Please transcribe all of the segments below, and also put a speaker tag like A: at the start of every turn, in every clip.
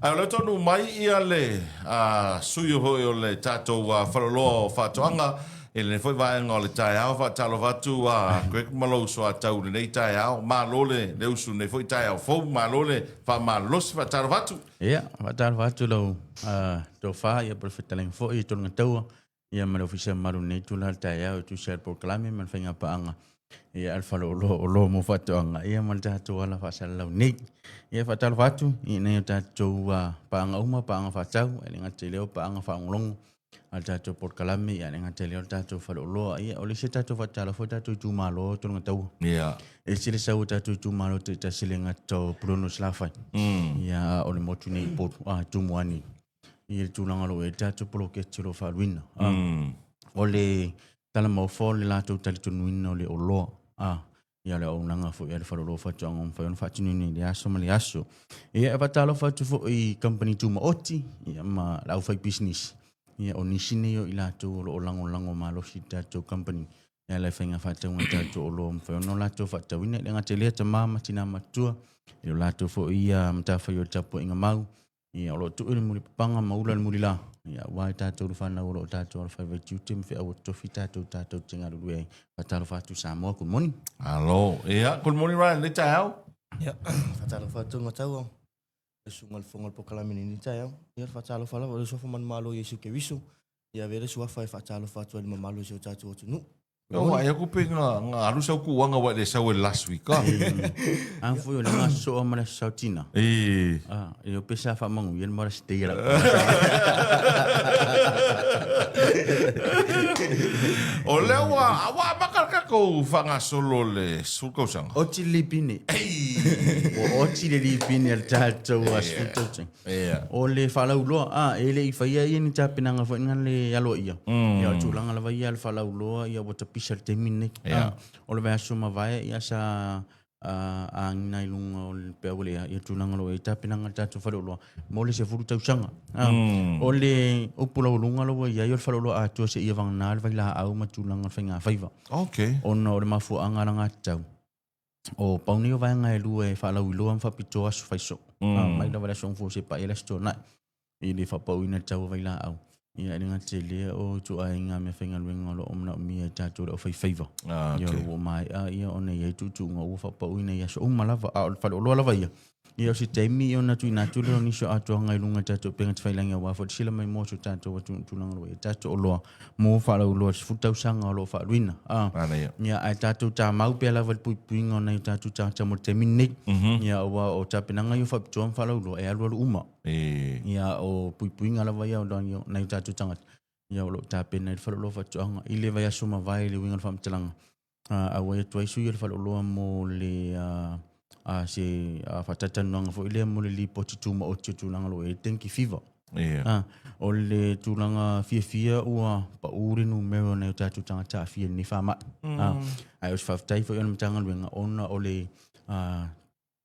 A: Ae o lea taunuu mai ia le sui foi o le tatou faleoloa o Faatoaga i lenei foi vaega o le taeao. Faatalofa atu a Greg ma lou soatau i lenei taeao. Malo le le usu i lenei foi taeao fou, malo le faamalolosi. Faatalofa atu.
B: Ia, faatalofa atu lau tofa ia po o le fetalaiga foi i Tologataua ia ma le Ofisa mamalu i lenei itula o le taeao e tusa ai le polokalame ma le faigapaaga ia a le Faleoloa o Oloa mo Faatoaga ia ma le tatou ala faasalalau nei. Ia faatalofa atu i nai o tatou paaga uma, paaga faatau, e le gata i lea o paaga faalogologo a le tatou polokalame, ia e le gata i lea o le tatou faleoloa. Ia o le isi tatou faatalofa o tatou itumalo o Tologataua.
A: Ia.
B: E ese le sau o tatou itumalo taitasi e le gata o Puleono i Salafai. Ia a o le motu nei i Upolu, a Tumua nei. I le tulaga o lo o i ai le tatou poloketi o lo o faaluina. O le talamaofa o le latou talitonuina o le oloa, a, ia le auaunaga foi a le Faleoloa o Faatoaga ua mafai ona faatinoina i lea aso ma lea aso. Ia, e faatalofa atu foi i kamupani tumaoti ia, ma le aufaipisinisi, ia, o nisi nei o i latou o lo o lagolago malosi i le tatou kamupani e ala i faiga faatauga i tatou oloa ua mafai ona latou faatauina. E le gata i lea, tama ma tina matutua, i o latou foi ia matafaioi i le tapuaiga mau, Ia, o lo o tuu le mulipapaga ma ula le mulila, ia, aua i tatou le fanau o lo o tatou alofaiva i tiute ma feau o totofi tatou tatou te galulue ai. Faatalofa atu Samoa, good morning.
A: Malo. Ia, good morning Ryan, lenei taeao.
C: Ia, faatalofa atu Matau, le susuga i le Fofoga o le Polokalame i lenei taeao. Ia, faatalofa lava i le suafa manumalo o Iesu Keriso. Ia, avea le suafa e faatalofa atu ai i le mamalu o si o tatou atunuu.
A: No, ai aku pe nga nga alu sau kuanga wa le sau e last week ah.
B: Ang foi o le nga soa ma le sautina.
A: E.
B: Ah, e o pesa fa mangu yen mara stay la.
A: O lea ua ua amata le tatou faagasolo le 10 tausaga.
B: Oti le lipine. Ua oti le lipine a le tatou a 10 tausaga.
A: Ia.
B: O le faalauiloa, a, e le i faia ia ni tapenaga foi na le aloaia. Ia, o le tulaga lava ia o le faalauiloa, ia ua tapisa i le taimi lenei.
A: Ia.
B: A, o le vaiaso mavae, ia sa a, agiga i luga o le peau lea, ia tulaga o lo o i ai tapenaga a le tatou faleoloa mo le 10 tausaga. A, O le upu laualuga la ua i ai o le faleoloa atoa seia vagana le vailaau ma tulaga o le faigafaiva.
A: Okay.
B: Ona o le mafuaaga alagatatau, O pau nei o vaega e lua e faalauiloa ma faapitoa aso faisoo. Mm. Mai lava le aso Gafua seia paia le aso Tuanai i le faapauina i le tau o vailaau. Ia, e le gata i lea o ituaiga meafaigaluega o lo o manaomia e tatou le aufaifaiva.
A: Ah,
B: Ia, o
A: okay.
B: lo o ua maea ia ona i ai tuutuuga ua faapauina i aso uma lava, a o le faleoloa lava ia. Ia, o se taimi ona tuuina atu lea o nisi o atoaga i luga i tatou upega tafailagi aua foi le sila mai mo si o tatou atunuu tulaga o lo o i ai tatou oloa mo faalauiloa i le 10 tausaga o lo o faaluina. Ah,
A: Manaia.
B: ia, ae tatou tamau pea lava i le puipuiga o nai o tatou tagata mo le taimi lenei. Ia, aua o tapenaga ia o faapitoa ma faalauiloa e alualu uma.
A: E.
B: Ia, o puipuiga lava ia o nai o tatou tagata, ia o lo o tapena i le faleoloa faatoaga i le vaiaso mavae i le uiga o le faamatalaga. Auai atu ai sui o le faleoloa mo le se faatalatalanoaga foi lea mo le lipoti tumaoti o tulaga o lo o i ai le dengue fever.
A: Yeah.
B: O le tulaga fiafia ua pau le numera o nai o tatou tagata aafia i lenei faamai. Ae o se faafetai foi a le Matagaluega ona o le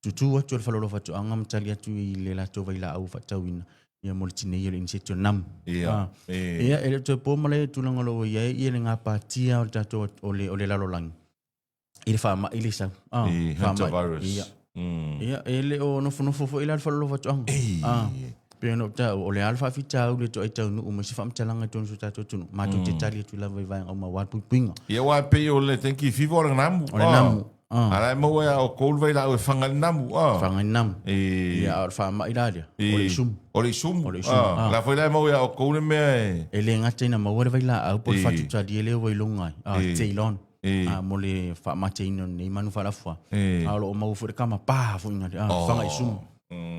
B: tutū atu o le Faleoloa Faatoaga ma tali atu i le latou vailaau faatauina ia mo le tinei o le iniseti o le namu.
A: Ia.
B: Ah.
A: E.
B: Ia, e le o toe po malae i tulaga o lo o i ai ia le gapatia o le tatou o le, o le lalolagi i le faamai le sau.
A: Ah, I
B: faamai.
A: hantavirus.
B: Ia. Ia, e le o nofonofo foi la le Faleoloa Faatoaga.
A: Ei.
B: Ah, pei ona ou taua, o le a le faafitauli e toai taunuu mai se faamatalaga i totonu o si o tatou atunuu, matou te tali atu lava i vaega uma aua le puipuiga.
A: Ia, aua e pei o le dengue fever o le namu.
B: O le namu. Ah.
A: A la e maua ia outou le vailaau e faga i le namu. Ah.
B: Faga i le namu.
A: E.
B: Ia, a o le faamai la lea, o le isumu.
A: O le isumu.
B: O le isumu.
A: Ah. La foi la e maua ia outou le mea e...
B: E le gata ina maua le vailaau po o le
A: E.
B: fatutalie lea ua i luga ai, ah,
A: E.
B: Ceylon.
A: E.
B: Ah, mo le faamateina o lenei manu faalafua.
A: E.
B: A o lo o maua foi le kama pa foi ina, ah,
A: Oh.
B: faga isumu.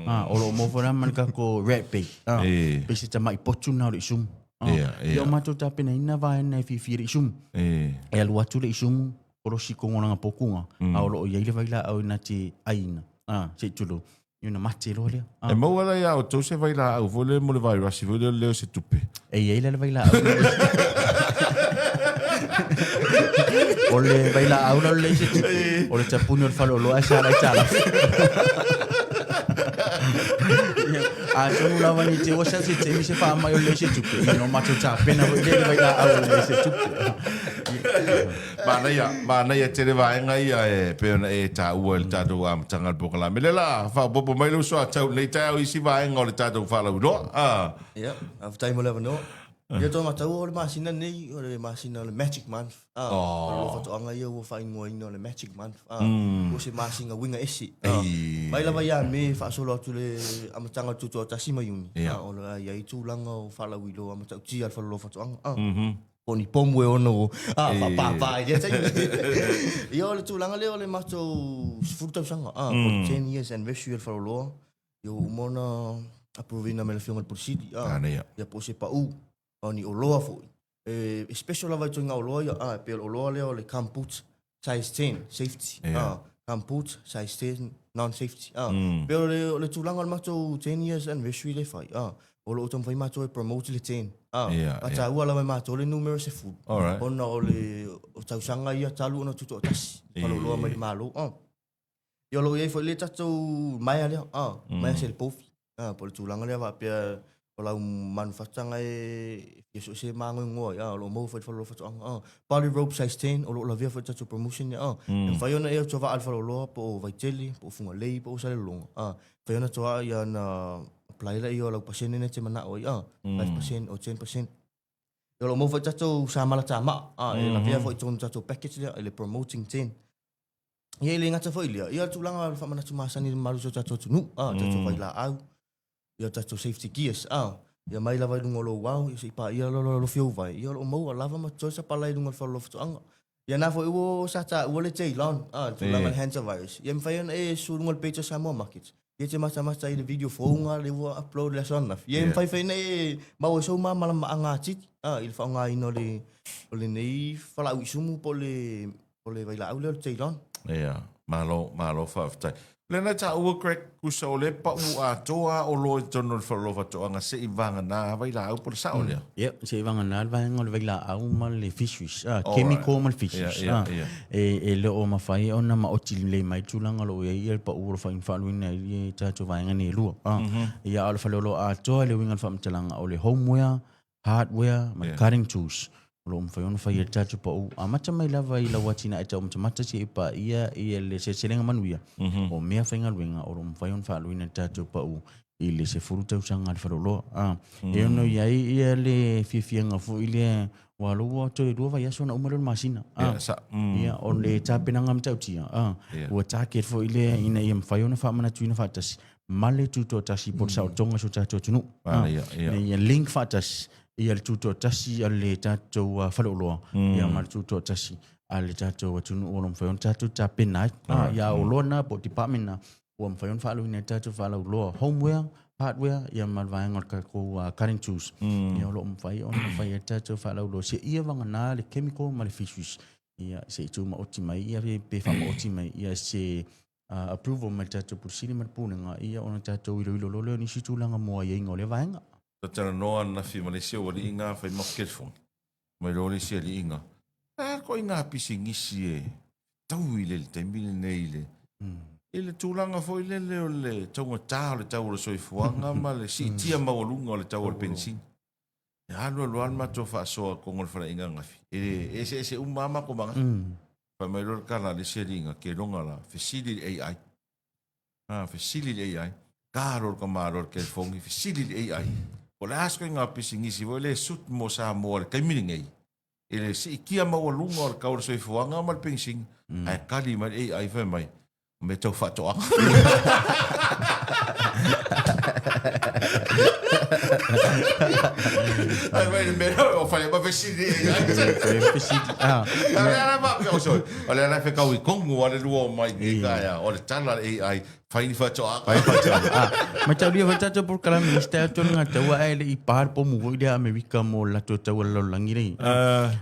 B: Ah, o lo o maua foi la ma le kako rat bait. Ah,
A: E.
B: pei se tamai potu na o le isumu. Ah,
A: Ia, ia.
B: Ia o matou tapenaina vaega e fiafia i le isumu.
A: E.
B: E alu atu le isumu, kolosi kogolaga pokuga, a o lo o i ai le vailaau ina te aiina, a, se i tulou, i ona mate loa lea.
A: E maua la ia outou se vailaau foi lea mo le vairasi foi lea leo se tupe.
B: E i ai la le vailaau. O le vailaau la o le se tupe, o le tapuni o le faleoloa ae sa la aitalafu. Atonu lava nei te ua sa se taimi se faamai o le leai se tupe, ia no matou tapena foi lea i le vailaau o le leai se tupe.
A: Manaia, manaia tele vaega ia e pei ona e taua i le tatou amataga o le polokalame. Lea la faaopoopo mai lou soatau i lenei taeao i isi vaega o le tatou faalauiloa. Ah.
C: Ia, faafetai mo le avanoa. Ia tou matau o le masina lenei, o le masina o le Magic Month. Ah, o le faatoaga ia ua faaigoaina o le Magic Month. Ah, ua se masina uiga ese. Ah, mai lava ia Me faasolo atu le amataga o le tutoatasi ma Iuni. Ah, o le a i ai tulaga o faalauiloa matautia a le Faleoloa Faatoaga. Ah, po o ni pomu e ono faapāpā i lea taimi. Ia o le tulaga lea o le matou 10 tausaga, po o le 10 years anniversary o le Faleoloa. Ia ua uma ona approve-ina mai le Afioga i le Pule Sili, ia po o se pau, a o ni oloa foi. E special lava i ituaiga oloa ia, e pei o le oloa lea o le gumboot size 10 safety, gumboot size 10 non-safety. E pei o le tulaga o le matou 10 years anniversary lea e fai, o lo o taumafai matou e promote le 10. A taua lava e matou le numera 10, ona o le tausaga ia talu ona tutoatasi, faleoloa mai le Malo. Ia o lo o i ai foi le tatou maea lea, ah, maea selepofi. Ah, po o le tulaga lea faapea o lau manufataga e fia suesue magoigoa ai, ah, o lo o maua foi i le faleoloa faatoaga. Ah, barley rope size 10, o lo o lavea foi i le tatou promotion lea. Ah, e mafai ona e autovaa i le faleoloa po o Vaitele, po o Fugalei, po o Salelologa. Ah, mafai ona toa ia ona apply laia o lau pasene lea e te manao ai, ah, 5% or 10%. Ia o lo o maua foi i le tatou samala tamaa, ah, e lavea foi i totonu o le tatou package lea i le promoting 10. Ia e le gata foi i lea, ia le tulaga o le faamanatu masani i le mamalu o si o tatou atunuu, a, tatou vailaau, ia tatou safety gears, a, ia mai lava i luga o lou ao, ia se i paia loa lou alofi ou vae, ia o lo o maua lava ma totoe sapala i luga o le faleoloa faatoaga. Ia na foi ua sa taua le Ceylon, a, le tulaga i le hantavirus, ia mafai ona e susu i luga o le page a Samoa Markets, ia e te matamata i le video fou lea ua upload i le aso ananafi, ia e mafai foi ona e maua ai sou malamalamaaga atili, a, i le faaaogaina o lenei fualaau isumu po o le O le vailaau lea o le Ceylon.
A: Ia, malo, malo faafetai. O lea na taua Greg, tusa o lea pau atoa o loa i totonu o le faleoloa faatoaga se i vagana vailaau po o le sao lea.
B: Ia, se i vagana le vaega o le vailaau ma le fisheries, ah, chemical ma le fisheries.
A: Yeah, yeah, yeah.
B: E, e le o mafai ona maoti lelei mai tulaga o lo o i ai le pau o lo o faaluina ai le tatou vaega nei e lua. Ah. Ia, a o le faleoloa atoa le uiga o le faamatalaga o le homeware, hardware ma yeah. cutting tools o lo o mafai ona fai e le tatou pau amata mai lava i lau atinae taumatamata seia paia ia le seleselega manuia o mea faigaluega o lo o mafai ona faaaluina e le tatou pau i le 10 tausaga a le faleoloa. Ah, E ono i ai ia le fiafiaga foi lea aua o lea ua toe lua vaiaso ona uma lea o le masina. Ah,
A: Yeah, sa,
B: Ia, o le tapenaga matautia, ah, ua target foi lea ina ia mafai ona faamanatuina faatasi ma le tutoatasi po o le saolotoga o si o tatou atunuu.
A: Ah, ia, ia.
B: Ina ia link faatasi ia le tutoatasi a le tatou faleoloa ia ma le tutoatasi a le tatou atunuu o lo o mafai ona tatou tapena ai. Ah, ia oloa na po o department na ua mafai ona faaaluina e tatou faalauiloa homeware, hardware ia ma le vaega o le tatou cutting tools. Ia o lo o mafai ona fai e tatou faalauiloa seia vagana le chemical ma le fisheries. Ia se i tumaoti mai ia pe faamaoti mai ia se approval mai le tatou Pule Sili ma le Pulega, ia ona tatou iloilo loa lea o nisi tulaga mo aiaiga o lea vaega.
A: Sa talanoa ananafi ma le isi aualiiga fai ma telefoni mai loa le isi aliiga, a ituaiga pisinisi e fetaui i le taimi lenei i le i le tulaga foi lele o le taugata o le tau o le soifuaga ma le siitia maualuga o le tau o le penisini. E alu alu lava le matou faasoa i totonu o le faleaiga ananafi, e eseese uma lava matou manatu. Fai mai loa le tala a le isi aliiga, keloga la, fesili i le AI. Ha, fesili i le AI. Ta loa le tamaloa i le telefoni, fesili i le AI. Po o le a se ituaiga pisinisi foi lea e suit mo Samoa i le taimi lenei, i le siitia maualuga o le tau o le soifuaga ma le penisini, ae tali mai le AI fai mai, o mea tau faatoaga. Ai mai le mea o fai ma fesili i ai.
B: Fesili. Ah.
A: O le ala ma o sorry. O le ala whekau i kongu a le lua o mai ni ka ia. O le tala le AI fai ni whatoaga.
B: Fai whatoaga. Ah. Ma tau lia whai tātou polokalame ni stai atu ngā taua e le i pā le pomu hoi lea Amerika mo latou taua lalolagi nei.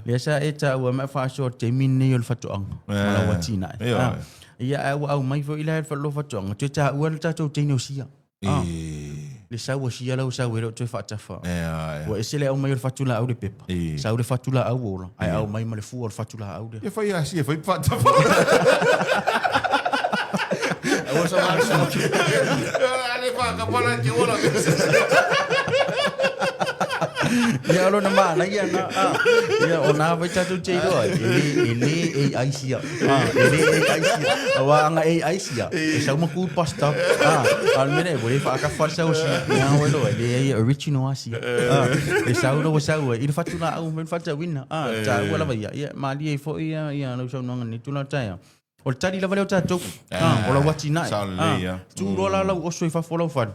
B: Lea sa e tāua mai whaasoa te taimi nei o le whatoaga. Ma lau atinae. Ah. Ia ae ua aumai foi la le faleoloa faatoaga toe taua le tatou teine o Sia. Ah. Le sau o Sia la ua sau e le o toe faatafa. Ua ese le aumai o le fatu laau le pepa. Sau le fatu laau ola, ae aumai ma le fua o le fatu laau lea.
A: Ia fai a Sia, fai faatafa.
C: Ua sa
A: ka pala te ola.
B: Ia o lona manaia na. Ah, ia o nā vai tātou te iloa. E le, e le AI sia. Ah, e le AI sia. Aua anga AI sia. E sau ma ku bus stop. Ah, al mene e le whaakafa le sau sia. Ia o loa, le ai original a sia. Ah, e sau lo sau e. I le whatu la au, me le whatu wina. Ah, tā ua lava ia. Ia, malie i fo ia, ia, lau saunoaga ni tula taia. O le tali lava lea o tatou. Ah, o lau atinae.
A: Sao lelei,
B: Ah,
A: ah.
B: tu loa la lau oso i fafo o lau fale.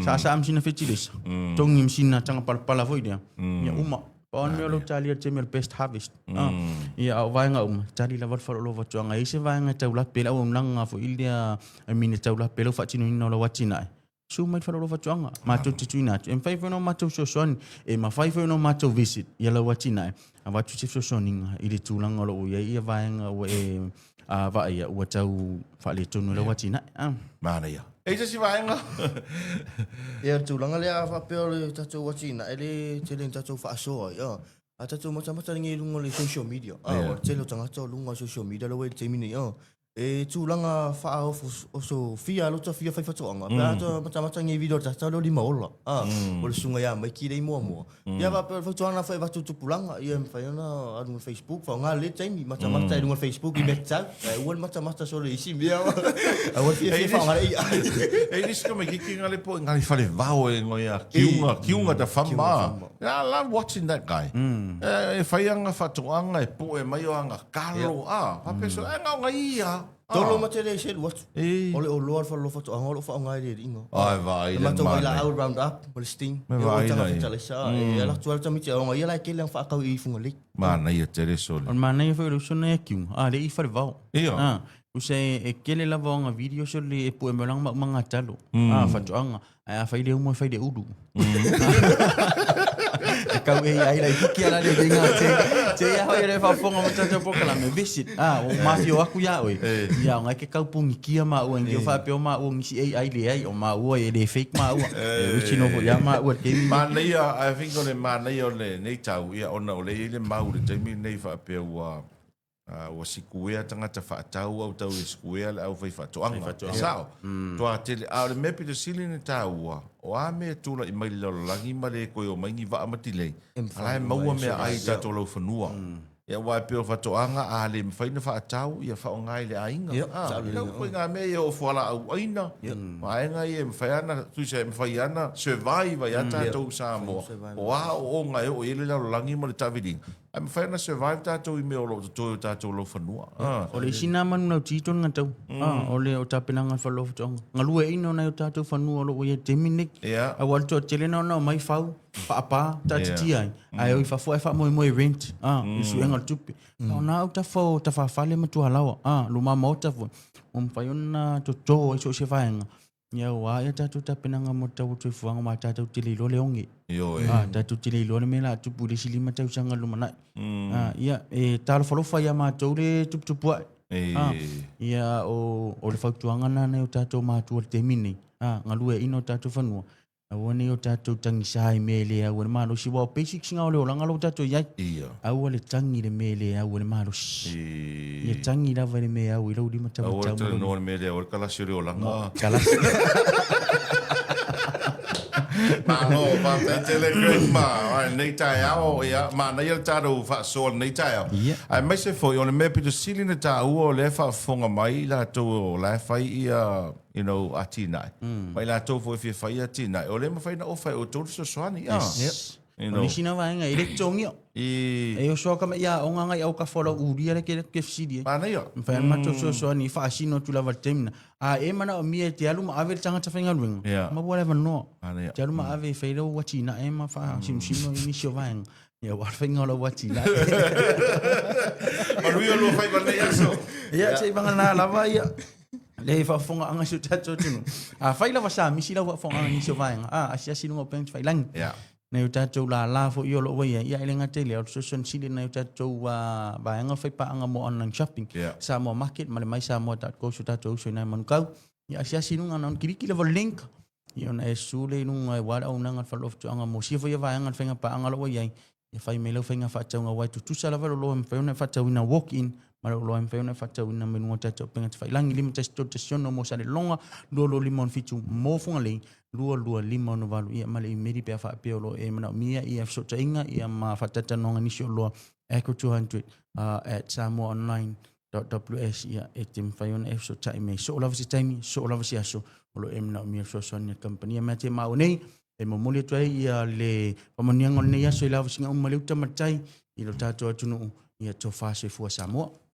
B: Saasaa ma sina fetilesa. Togi ma sina taga palapala foi lea. Ia uma. Pau lava le mea o lau talia i le taimi o le best harvest. Ah, ia a o vaega uma, tali lava le faleoloa fatuaga. E i ai se vaega e tau lape ai le auaunaga foi lea, I mean e tau lape ai lau faatinoina o lau atinae. Susu mai le faleoloa fatuaga, matou te tuuina atu. E mafai foi ona matou fesoasoani, e mafai foi ona matou visit ia lau atinae, avatu se fesoasoaniga i le tulaga o lo o i ai ia vaega ua e vaaia ua tau faaletonu i lau atinae. Ah.
A: Manaia. E i se isi vaega?
C: Ia, o le tulaga lea a faapea o le tatou atinae le tele ina tatou faasoa ai, ah. A tatou matamata nei i luga o le social media, ah, o le tele o tagata o luga o le social media la ua i le taimi nei, ah. E tulaga faaosofia alo tafia fai fatoaga pe a ta matamata nei video tata leo lima ola a o le susuga ia Maiki lea i muamua ia faapea o le fautuaga foi e avatu i tupulaga ia e mafai ona alu i luga o le Facebook faaaoga lelei taimi matamata i luga o le Facebook i mea tatau ae aua le matamata solo i isi mea aua le fiafia faaaoga le AI.
A: E i nisi tamaititi nga le po nga le fale vao e ngo ia kiunga kiunga ta fama. I love watching that guy. E whai anga whatoanga, e poe mai o anga kalo, a, whapeso, e ngao ngai ia.
C: Tolo ma te le selu atu. O le oloa le whalalofa toanga o lo whaonga e le ringa.
A: Ai vai
C: le matou vai la au round up ma le sting.
A: Me vai
C: la. Fetalesa e ala tu ala tamiti aonga ia la e kele ang whaakau i funga lei.
A: Manaia tele sole.
B: O le manaia foi o le uso nei a kiunga. A le i whare vao.
A: Ia.
B: A, usa e kele lava o anga video so le e pue mai o langa maumanga talo. A, whatoanga. Ae a fai le uma, fai le ulu. E kau e ai lai kiki ala le dinga te. Te ia hoi le whafonga mo tatou pokalame visit. Ah, o mafio aku ia oe. Ia ngai ke kau pungi kia ma ua ngi o whape o ma ua ngisi e ai le ai o ma ua e le fake ma ua. E original fo ia ma ua te mi.
A: Manaia, I think o le manaia o lenei tau, ia ona o le i ai le mau i le taimi lenei faapea ua ua sikuea tagata faatau au tau e sikuea le au faifaatoaga. E sao. Toa tele. A o le mea pito sili ona taua, o a mea e tulai mai le lalolagi ma le toe omai ni vaa ma tilei, a la e maua mea ai i tatou laufanua. Ia aua e pei o faatoaga a le mafai ona faatau, ia faaaoga i le aiga. A, i lau foi ngā mea ia o fualaau aina, vaega ia e mafai lava ona, tusa e mafai lava ona survive ai lava tatou i Samoa. O a ooooga e oo i ai le lalolagi ma le taaviliga, Ae mafai ona survive tatou i mea o lo o totoe o tatou laufanua. Ah.
B: O le isi nā manu nau tī tonu ngā tau. Ah, o le o tapenaga le whaloa whatoanga. Ngalua e ina o nai o tātou whanua o lo o ia te taimi nei.
A: Yeah.
B: A ua toa tele na ona o mai whau, whaapā, tātitia ai. Ae o i whafua e whaamoemoe rent, ah, i suenga o le tupe. O nā au tawha o tawhawhale matua lawa, ah, luma maota fua. O mawhai ona totō ai so se whaenga. Ia ua ia tatou tapenaga mo le tau o le soifuaga ma tatou te le iloa le oge.
A: Ioe.
B: Ah, tatou te le iloa le mea la tupu i le isi 5 tausaga i le lumanai. Ah, ia, e talofalofa ia matou le tuputupuae.
A: E.
B: Ah, ia o, o le fautuaga lena nai o tatou matua i le taimi lenei. Ah, galueaiina o tatou fanua. Aua nei o tatou tagisa i mea e le au ai le malosi. Aua o basics na o le olaga lea ua tatou i ai.
A: Ia.
B: Aua le tagi i le mea e le au ai le malosi.
A: E.
B: Ia tagi lava i le mea e au i lau lima
A: Aua
B: taumatau
A: le
B: ma lau
A: talanoa i le mea e le au ai le kalasi o le olaga.
B: Kalasi.
A: Malo, faafetai tele Greg ma ai lenei taeao, ia, manaia le tatou faasoa i lenei taeao.
B: Ia.
A: Aemaise foi o le mea pito sili ona taua o lea e faafofoga mai i latou o la e fai ia you know, atinae. Ma i latou foi e fia fai atinae, o lea e mafai ona ofa e outou le fesoasoani. Ah,
B: Yes.
A: you
B: O
A: know,
B: nisi na vaega e le totogia.
A: i
B: E oso aka mai aoga agai au kafa o lau ulia le ke ke fesili ai.
A: manaia.
B: Mafai ona matou fesoasoani e faasino atu lava i le taimi lena. A e manaomia e te alu ma ave le tagata faigaluega,
A: Yeah.
B: maua le avanoa.
A: Manaia.
B: Te alu ma ave e fai lau atinae ma faasinosino i nisi o vaega. Ia ua le faiga o lau atinae.
A: Manuia lua faiva lenei aso.
B: Ia, se i vagana lava ia le faafofogaaga i si o tatou atunuu. Afai lava sa misi lau faafofogaaga i nisi o vaega, a, asiasi i luga o upega tafailagi.
A: Yeah.
B: Nai o tatou lala foi o lo o ua i ai, ia e le gata i lea, o le fesoasoani sili nai o tatou vaega faipaaga mo online shopping.
A: Yeah.
B: Samoa Market ma le mysamoa.co si o tatou uso i nai Manukau. Ia asiasi i luga na ona kiliki lava o le link. Ia ona e susu lea i luga e ua le auaunaga a le Fale o Fatuaga mo sia foi ia vaega o le faiga paaga o lo o ua i ai. Ia fai mai lau faiga faatauga aua e tutusa lava le oloa e mafai ona e faatauina walk in. Ma le oloa e mafai ona e faatatauina mai luga o tatou upega tafailagi 51316 mo Salelologa, 22567 mo Fugalei, 22568 ia ma le imeli pe a faapea o lo o e manaomia ia fesootaiga ia ma faatalatanoaga i nisi o oloa echo200 at samoaonline.ws ia e te mafai ona e fesootai mai soo lava se taimi, soo lava se aso o lo o e manaomia le fesoasoani a le kamupani. Ma te maua nei e momoli atu ai ia le faamanuiaga o lenei aso i le avasiga uma i le uta ma le tai i lo tatou atunuu, ia tofa soifua Samoa.